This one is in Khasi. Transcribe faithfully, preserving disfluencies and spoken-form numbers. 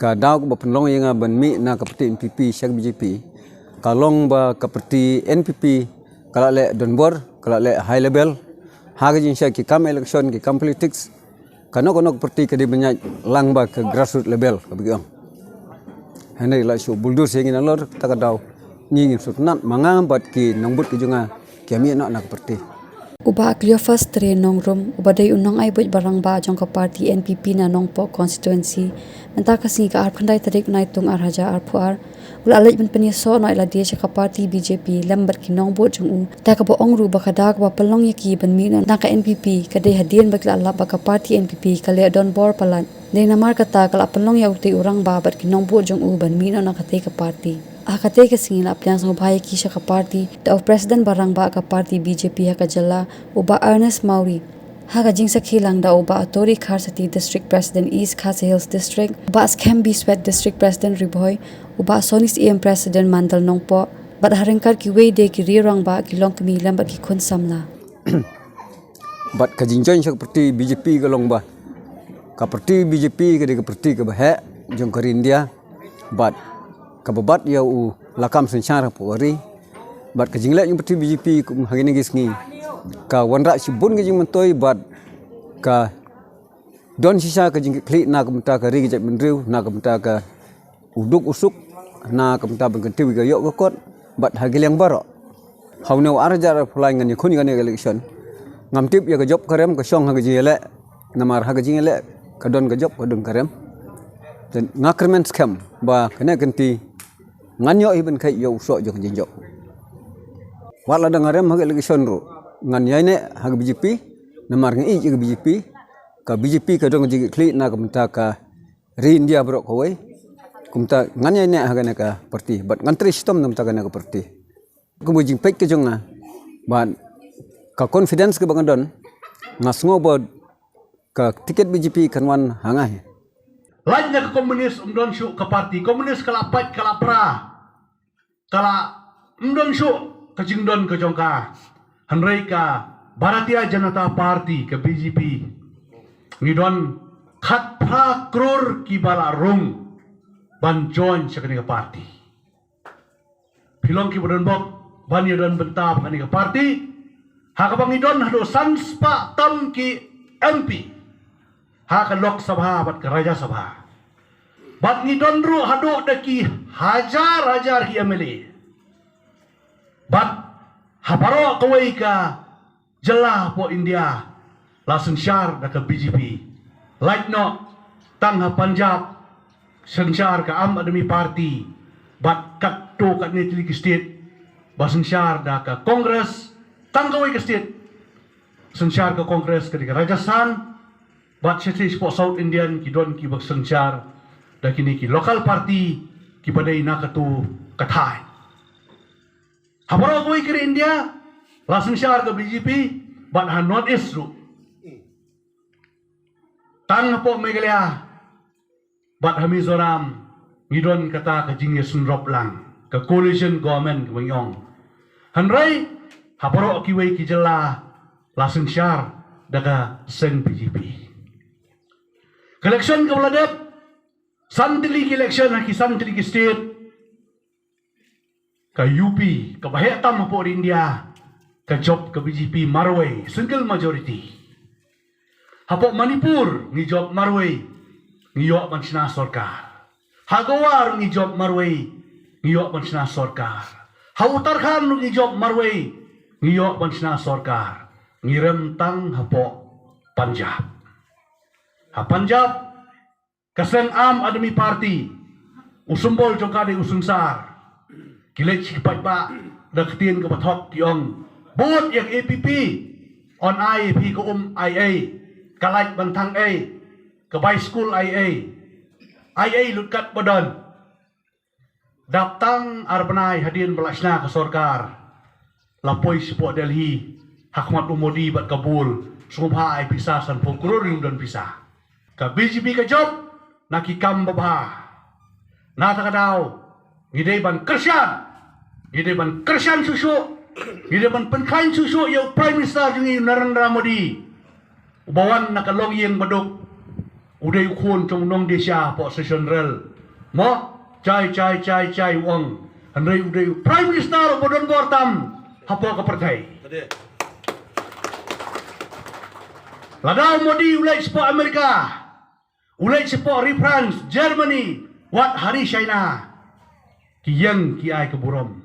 ka daw kaba pynlong ïa nga ban mih na ka parti N P P sha ka B J P ka long ba ka parti N P P ka la leh donbor, ka la leh high level ha ka jingshah ki kam election, ki kam politics. Kano kano ka parti ka dei ban ïaid lang bad ka grassroots level kaba ki ong. Hynrei la shu bulldoze ïa ngi nalor, ta ka daw ngi ngin sngewtynnat ma nga bad ki nongbud ki jong nga ki ïa mih noh na ka parti. U Bah Cleophas Tre Nongrum, uba dei u nongai buit ba rangbah jong ka parti N P P na Nongpoh constituency, mynta ka sngi ka arphew khyndai tarik u Naitung ar hajar arphew ar, u la leit ban pynïasoh noh ïa lade sha ka parti B J P lem bad ki nongbud jong u, da kaba ong ruh ba ka daw kaba pynlong ïa ki ban mih noh na ka N P P ka dei hadien ba ki la lap ba ka parti N P P ka leh donbor palat. Dei namar kata ka la pynlong ïa utei u rangbah bad ki nongbud jong u ban mih noh na katei ka parti. Ha katei ka sngi la pdiang sngewbha ïa ki sha ka parti da u President ba rangbah ka parti B J P ha ka jylla, u Bah Ernest Mawrie. Ha ka jingsakhi lang da u Bah Tori Kharsati, District President, East Khasi Hills District, u Bah Skhem Biswet, District President, Ri Bhoi, u Bah Soni Syiem, President, Mandal Nongpoh, bad ha ryngkat kiwei de ki riew rangbah, ki longkmie lem bad ki khun samla. Bad ka jingjoin sha ka parti B J P ka long ba ka parti B J P ka dei ka parti kaba heh jong ka ri India, bad kaba bat ïa u lakam synshar hapoh ka ri. Bad ka jingleh jong ka parti B J P kum ha kine ki sngi ka wanrah shibun ka jingmyntoi bad ka don shisha ka jingkitkhlieh na ka bynta ka ri ka jaitbynriew, na ka bynta ka u duk u suk, na ka bynta ban kyntiew ïa ka ïoh ka kot bad ha ki liang baroh. Ha une u ar hajar arphew lai ngan ïakhun ïa kane ka election. Ngam tip ïa ka jop ka rem ka shong ha ka jingïaleh. Namar ha ka jingïaleh ka don ka jop, ka don ka rem. Te nga kyrmen skhem ba kane ka kynti ngan ïoh hi ban kheit ïa u soh jong ka jingjop. Wat la dang rem ha ka election ruh ngan ïaineh ha ka B J P. Namar nga ïeit ïa ka B J P. Ka B J P ka don ka jingkitkhlieh na ka bynta ka ri India baroh kawei. Kumta ngan ïaineh ha kane ka parti bad ngan trei shitom na ka bynta kane ka parti. Kumba jingpeit ka jong nga bad ka confidence kaba nga don, nga sngew ba ka tiket B J P kan wan ha nga hi. Lait na ka komunis, ym don shuh ka parti komunis, ka la pait, ka la pra, ka la, ym don shuh ka jingdon ka jong ka. Hynrei ka Bharatiya Janata Party, ka B J P, ngi don khatphra klur kiba la rung ban join sha kane ka parti. Phi long kiba don bok ban ïa don bynta bad kane ka parti, ha kaba ngi don haduh san spah tam ki M P ha ka Lok Sabha bad ka Rajya Sabha. Bad ngi don ruh haduh da ki hajar hajar ki M L A. Bad ha baroh kawei ka jylla hapoh India la synshar da ka B J P. Lait noh tang ha Punjab synshar ka Aam Aadmi Party, bad katto katne tylli ki state ba synshar da ka Congress, tang kawei ka state synshar ka Congress, ka dei ka Rajasthan, bad shisha shapoh South Indian ki don kiba synshar da kine ki local party kiba dei na kato ka thaiñ. Ha baroh kawei ka ri India la synshar ka B J P, bad ha North East ruh, tang hapoh Meghalaya bad ha Mizoram ngi don kata ka jingïasynrop lang, ka coalition government kaba ngi ong. Hynrei ha baroh kiwei ki jylla la synshar da ka seng B J P. Ka election kaba la dep, san tylli ki election ha ki san tylli ki state, ka U P kaba heh tam hapoh India ka jop ka B J P marwei, single majority. Hapoh Manipur ngi jop marwei, ngi ïoh ban shna sorkar. Ha Goa ruh ngi jop marwei, ngi ïoh ban shna sorkar. Ha Uttarakhand ruh ngi jop marwei, ngi ïoh ban shna sorkar. Ngi rem tang hapoh Punjab. Ha Punjab, ka seng Aam Aadmi Party, u symbol jong ka dei u synsar. Ki leit sha ki paidbah da ka ktien kaba thok, ki ong, vote ïa ka A P P, yn ai ïa phi ka um ai ei, ka light ban thang ei, ka bicycle ai ei, ai ei lut kat ba don. Dap tang ar bnai hadien ba la shna ka sorkar, la poi shapoh Delhi ha khmat u Modi bad ka bul, sngewbha ai pisa sanphew klur, ym don pisa. Ka B J P ka jop na ki kam babha. Na kata ka daw ngi dei ban kyrshan, ngi dei ban kyrshan shuh shuh, ngi dei ban pynkhlaiñ shuh shuh ïa u Prime Minister jong ngi, u Narendra Modi, uba wan na ka longïing baduk, U dei u khun jong u nongdie sha hapoh Station Rail. Mo, jai, jai, jai, jai u ong. Hynrei u dei u Prime Minister uba don bor tam hapoh ka pyrthei. Lada u Modi u leit shapoh America, u leit shapoh ri France, Germany, wat ha ri China, ki ïeng ki ai ka burom.